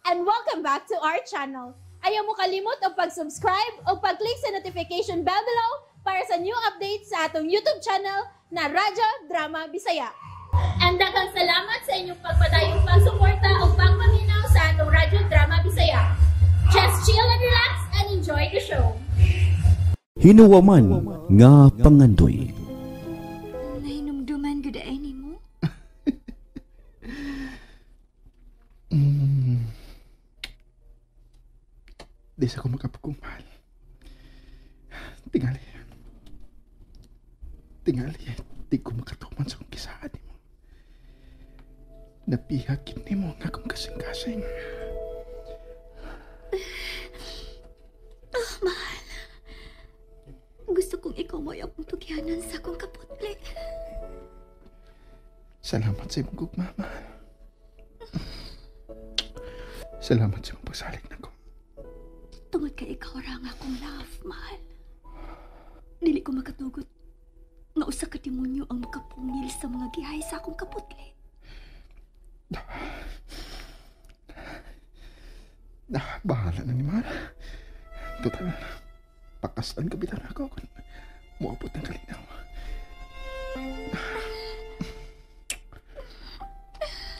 And welcome back to our channel. Ayaw mo kalimot og pag-subscribe o pag-click sa notification bell below para sa new updates sa atong YouTube channel na Radyo Drama Bisaya. And daghang salamat sa inyong pagpadayong pagsuporta o pagpaminaw sa atong Radyo Drama Bisaya. Just chill and relax and enjoy the show. Hinuwaman nga pangandoy. Nahinumduman gud ay nimo. Di sa ko makapagkumahal. Tingali. Tingali, di ko makatuman sa kong kisaan nimo. Napihakit nimo ang akong kasing-kasing. Oh, mahal. Gusto kong ikaw mo'y akong tugyanan sa akong kaputli. Salamat sa imong gugma, mahal. Salamat sa imong pagsalig nako. Tungod kay ikaw ra ang akong love, mahal. Dili ko makatugot nga usa ka demonyo ang makapungil sa mga gihay sa akong kaputli. Bahala na ni mahal. Total, pakasan ka bitaw na ako kung muabot ng kalinaw.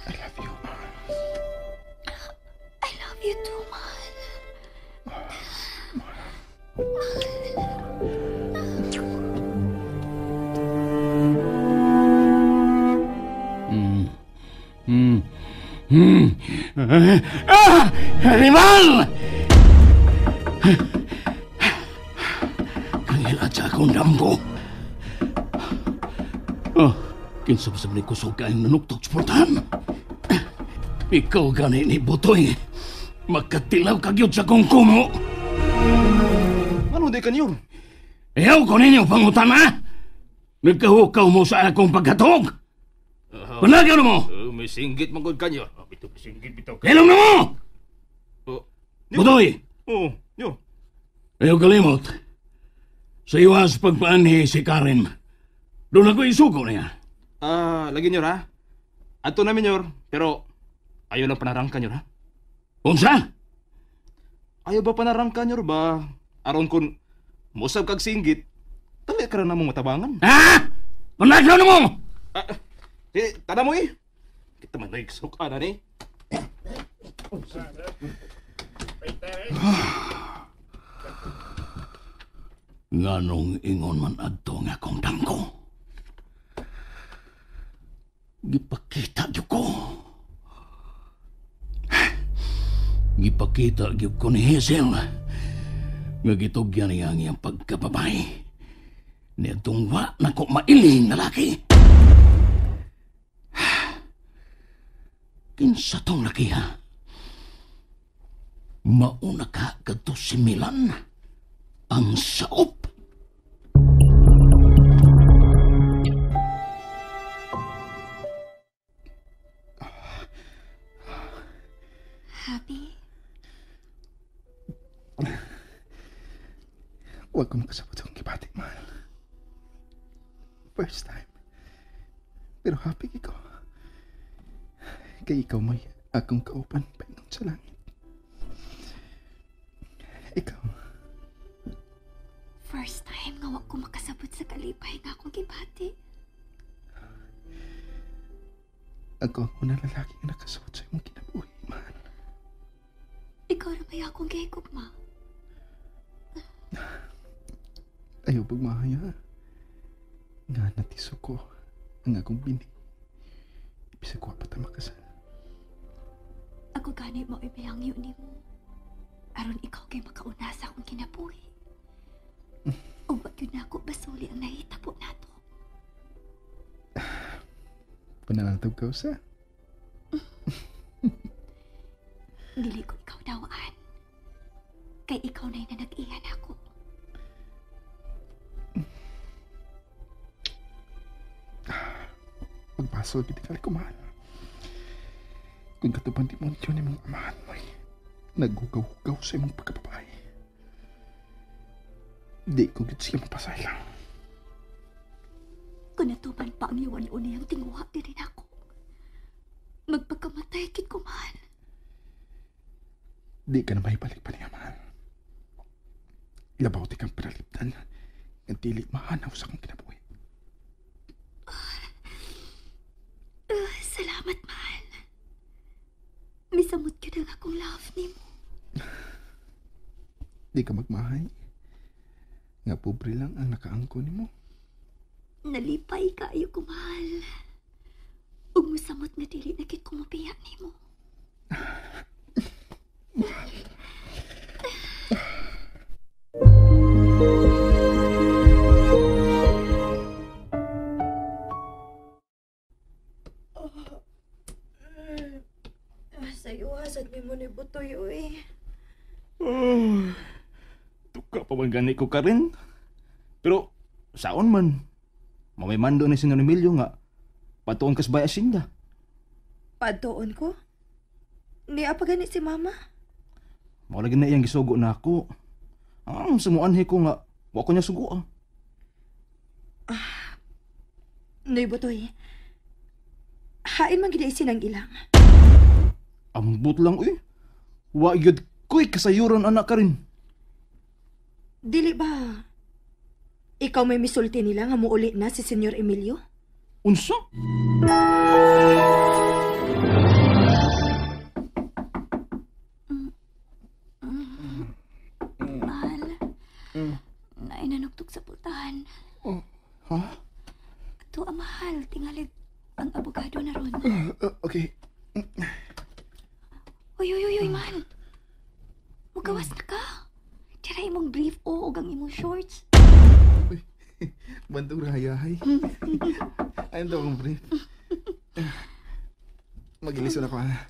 I love you, mahal. I love you too, mahal. Ah! Animal! Kangilat sa akong damgo. Oh, kinsab-sab ni kusog kayong nanuktok sa portahan. Ikaw gani ni Butoy. Magkatilaw kagyod sa kong kumo. Ano di kanyor? Ayaw ko ninyo pangutana. Nagkahukaw mo sa akong pagkatog. Panagaw mo! May singgit mangod kanyor. Bito, singgit bitaw. Kailong na mo! Butoy! Oo, nyor. Ayaw kalimot. Sa iwas pagpaanhi si Karen. Doon ako isuko niya. Lagi nyor ha? Ato namin nyor, pero ayaw lang panarangka nyor ha? Unsa? Ayaw ba panarangka nyor ba? Aron kun musab kag singgit, dali ka na mong matabangan. Ha? Panagaw na mo! Tada mo eh. Kita man nagsuka na ni. Nganong ingon man adto nga akong dangko. Gipakita gyud ko. Gipakita gyud ko ni Hazel nga gitugyan niya ang iyang pagkababay. Niadtong wa na ko mailing na laki. Kinsa tong laki ha? Mauna ka kadto si Milan ang saop. Happy? Huwag ko makasabot sa akong gibati, mahal. First time. Pero happy ko. Kay ikaw may akong kaupan paingon sa langit. Ikaw. First time nga wa ko makasabot sa kalipay nga akong gibati. Ako ang unang lalaki nga nakasabot sa imong kinabuhi, mahal. Ikaw ra may akong gihigugma. Ayaw pagmahaya. Nga natiso ko ang akong bini. Bisag wa pa ta makasal. Ako gani mo ibayangyo nimo. Aron ikaw kay makauna sa akong kinabuhi. Ug wa gyud nako basuli ang nahitabo nato. Pananatog ka usa. Dili ko ikaw dawaan. Kay ikaw na'y na nag-iyan ako. Pagbasol gid ka ko mahal. Kung katupan di mo yun imong amahan mo, naghugaw-hugaw sa imong pagkababae. Di ko gid siya mapasaylo. Kung natuman pa ang iwan niyang tinguha diri nako. Magpagkamatay kit ko mahal. Di ka na maibalik pa niya, mahal. Ilabaw ti kang panalipdan. Ang dili mahanaw sa akong kinabuhi. Salamat, mahal. Misamot ka na akong love ni mo. Di ka magmahay. Nga pobre lang ang nakaangko ni mo. Nalipay ka ayo ko, mahal. Ug musamot nga dili na kit kumupiya ni mo. Sa'yo, hasad mi mo ni Butoy, uy. Oh, tuka pa man gani ko ka rin. Pero, saon man, mamay mando ni Senyor Emilio nga, patuon kas bay asinda. Patuon ko? Niya pa gani si Mama? Mao lagi na iyang gisugo na ako. Ang sumuanhi ko nga, wa ko niya sugo ah. Noy Butoy, hain man gid sinang ilang. Ambot lang uy. Wa gyud ko'y kasayuran anak ka rin. Dili ba ikaw may misulti nila nga muuli na si Senyor Emilio? Unsa? Mahal. Nainanugtog sa pultahan. Oh, ha? Ato ang mahal, tingalig ang abogado na ron. Okay. Uy, uy, uy, uy, mahal. Mugawas na ka. Tira imong brief o og ang imong shorts. Uy, bantog rahayahay. Ayun daw akong brief. Magilison ako, ha.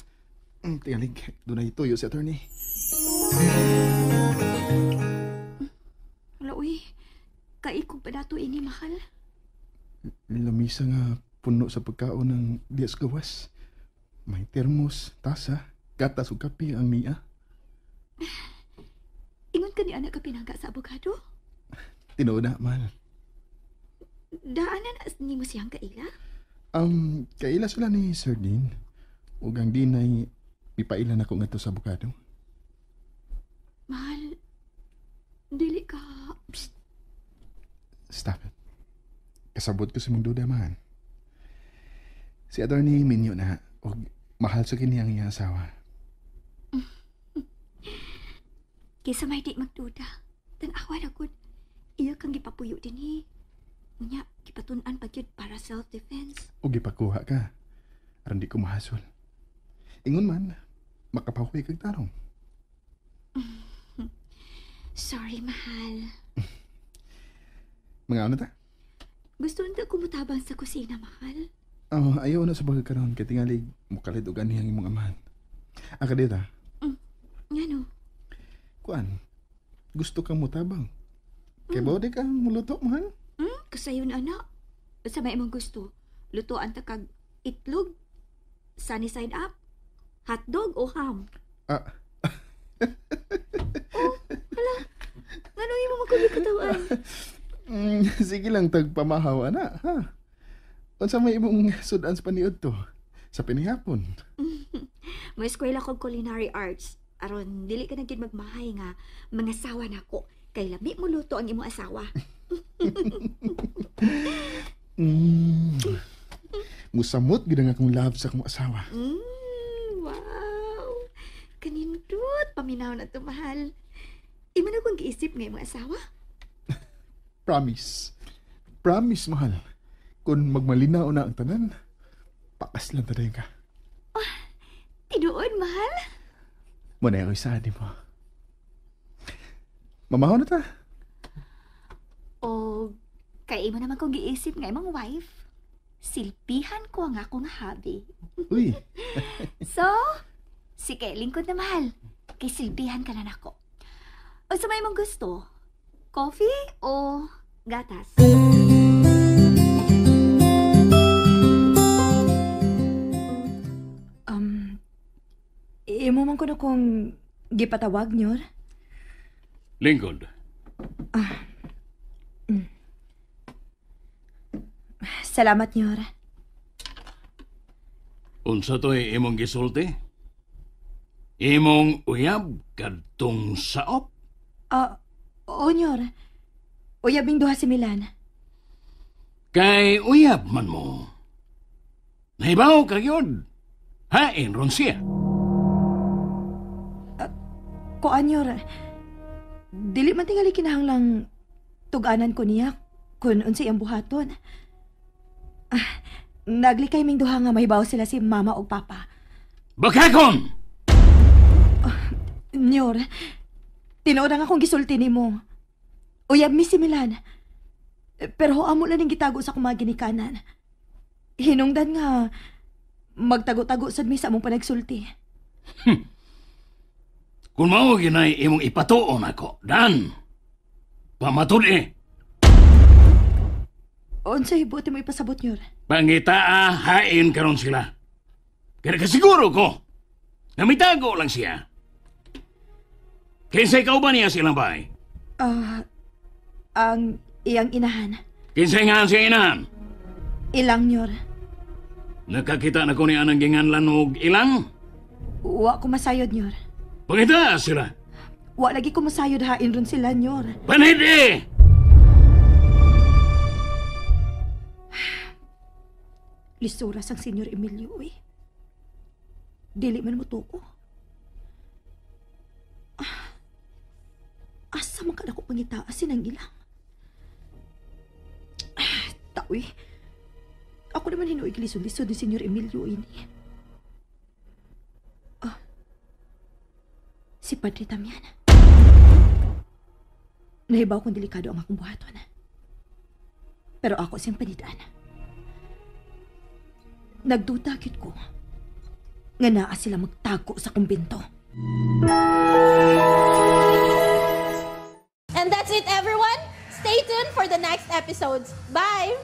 Tingalig, doon na ituyo si attorney. Wala, uy. Kaikog pa dato ini, mahal. Lamisa nga puno sa pagkaon ng dias gawas. May termos, tasa, gatas ug kape ang niya. Ingon ka ni anak ka pinangga sa abogado? Tinuod na, mahal. Daan na nimo siyang kaila? Kaila sila ni Sir Dean. Ug ang Dean ay ipailan ako ngadto sa abogado. Mahal, dili ka. Psst. Stop it. Kasabot ko sa mong duda, mahal. Si Attorney Minyo na, og mahal sa kini ang iyang asawa. Kaysa may di magduda, tan-awa na gud. Iya kang gipapuyo din eh. Unya, gipatun-an pa gyud para self-defense. O gipakuha ka, aron di ko mahasol. Ingon man, makapahuwi kag tarong. Sorry, mahal. Mga ano ta? Gusto nito kumutabang sa kusina, mahal. Oh, ayaw na sa pagkakaroon kay tingali mukalit og anhi ang imong amahan. Aka dita. Ngano? Kuan. Gusto kang mutabang. Kay bao di ka muluto, mahal? Kasayon ana. Sa may imong gusto, lutuan ta kag itlog, sunny side up, hotdog o ham. Ah. Oh, hala. Ngano imo magkabikatawan? Sige lang tagpamahaw ana, ha. Unsa may imong sudan sa paniud to? Sa pinihapon. Mo eskwela kog culinary arts. Aron dili ka na gyud magmahay nga mangasawa nako kay lami mo luto ang imong asawa. Musamot gyud ang akong love sa akong asawa. Wow. Kanindot paminaw na to, mahal. Imo na kong giisip nga imong asawa? Promise. Promise, mahal. Kung magmalinaw na ang tanan, pakas lang taday ka. Oh, tinuod, mahal? Muna ako isa, di mo. Mamahaw na ta. O, kay imo naman kong giisip nga imong wife. Silpihan ko ang akong hobby. Uy. So, sige, lingkod na mahal. Kay silpihan ka na nako. O sa may imong gusto, coffee o gatas? Imo man ko na kung gipatawag, Nyor. Lingkod. Salamat, Nyor. Unsa to'y imong gisulti? Imong uyab kadtong saop? Oo, Nyor. Uyabing duha si Milan. Kay uyab man mo. Nahibaw ka yun. Hain ron siya. Kuan, Nyor. Dili man tingali kinahanglang tuganan ko niya kung unsay ang buhaton. Naglikay ming duha nga mahibaw sila si mama o papa. Bakakon! Nyor, tinuod ang akong gisulti nimo. Uyab mi si Milan. Pero amo lang ning gitago sa akong mga ginikanan. Hinungdan nga magtago-tago sad mi sa among panagsulti. Kung mao ginay imong ipatuon ako, dan. Pamatud-i. Unsay buot mo ipasabot, Nyor? Pangitaa, hain karon sila. Kaya kasiguro ko, namitago lang siya. Kinsay kauban niya silang bahay? Ang iyang inahan. Kinsay nga siyang inahan? Ilang, Nyor. Nakakita na ko niya ng ginganlan og ilang? Wa ko masayod, Nyor. Pangitaa sila. Wa lagi ko masayod hain ron sila, Nyor. Panhid eh! Lisura sang Senyor Emilio, uy. Dili man mo tuo. Asa man ka na ko pangitaa sinang ilang? Taoy. Ako naman hinuig lisod-lisod ni Senyor Emilio ini. Si Padre Damian. Nahibaw kong delikado ang akong buhaton. Pero ako siyang panidaan. Nagduda gyud ko nga naa sila magtago sa kumbento. And that's it, everyone. Stay tuned for the next episodes. Bye!